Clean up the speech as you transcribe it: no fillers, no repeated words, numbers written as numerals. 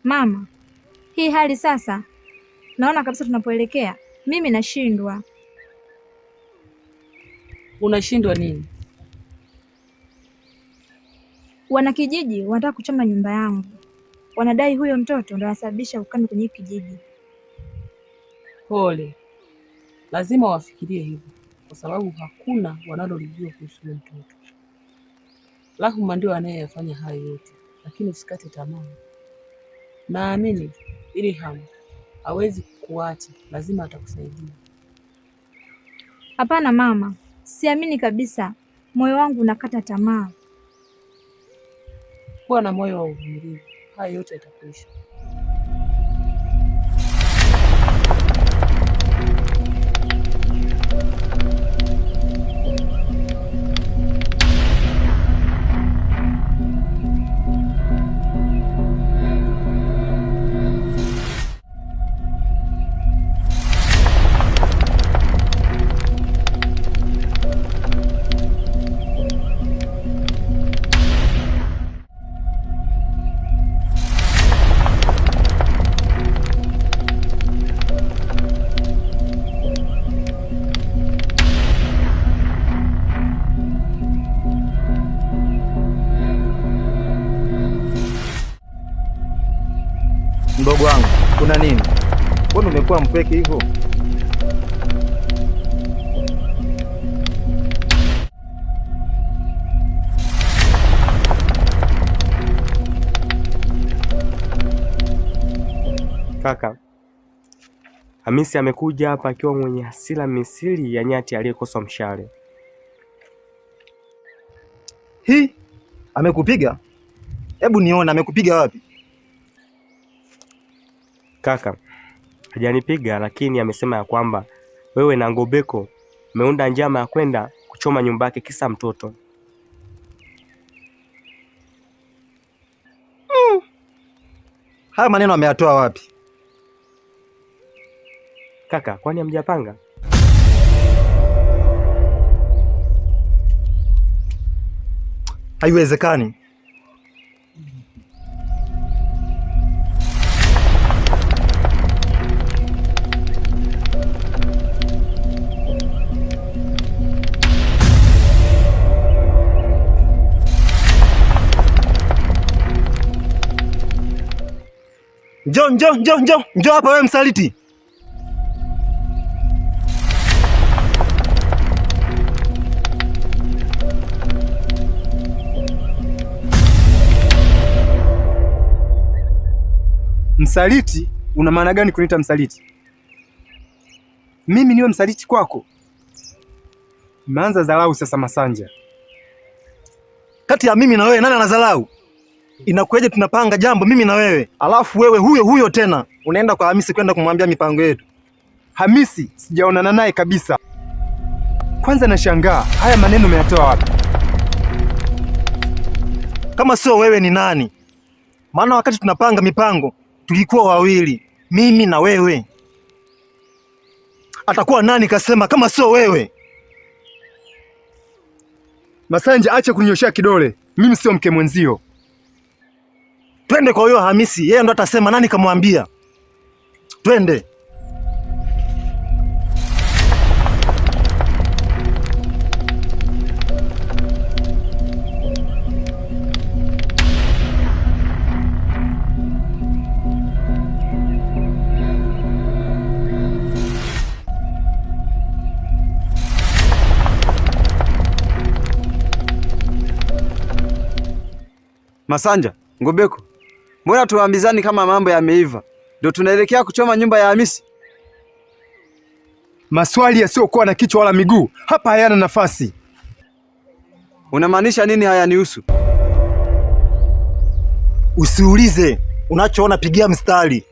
Mama, hii hali sasa naona kabisa tunapoelekea, mimi nashindwa. Unashindwa nini? Wanakijiji wanataka kuchoma nyumba yangu, wanadai huyo mtoto ndo anasababisha ukame kwenye kijiji. Pole, lazima wafikirie hivyo kwa sababu hakuna wanalolijua kuhusu huyo mtoto. Rahma ndio anayeyafanya hayo yote, lakini usikate tamaa. Naamini Ilham hawezi kukuacha, lazima atakusaidia. Hapana mama, siamini kabisa, moyo wangu unakata tamaa. Kuwa na moyo wa uvumilivu, haya yote yatakuisha. Mdogo wangu, kuna nini? Mbona umekuwa mpweke hivyo? Kaka Hamisi amekuja hapa akiwa mwenye hasira misili ya nyati aliyekosa mshale. Hi, amekupiga? Hebu nione amekupiga wapi? Kaka hajanipiga, lakini amesema ya kwamba wewe na Ngobeko mmeunda njama ya kwenda kuchoma nyumba yake kisa mtoto. Haya maneno ameyatoa wapi? Kaka, kwani hamjapanga? Haiwezekani. Njoo, njoo, njoo, njoo, njoo hapa wewe msaliti. Msaliti? Una maana gani kuniita msaliti? Mimi niwe msaliti kwako? Umeanza dharau sasa, Masanja. Kati ya mimi na wewe nani anadharau? Inakuwaje tunapanga jambo mimi na wewe, alafu wewe huyo huyo tena unaenda kwa Hamisi kwenda kumwambia mipango yetu? Hamisi sijaonana naye kabisa. Kwanza nashangaa haya maneno umeyatoa wapi? Kama sio wewe ni nani? Maana wakati tunapanga mipango tulikuwa wawili, mimi na wewe. Atakuwa nani kasema kama sio wewe? Masanja, acha kuninyoshea kidole, mimi sio mke mwenzio. Twende kwa huyo Hamisi, yeye ndo atasema nani kamwambia. Twende. Masanja, Ngobeko, mbona tuambizani kama mambo yameiva? Ndio tunaelekea kuchoma nyumba ya Hamisi? Maswali yasiyokuwa na kichwa wala miguu hapa hayana nafasi. Unamaanisha nini hayanihusu? Usiulize, unachoona pigia mstari.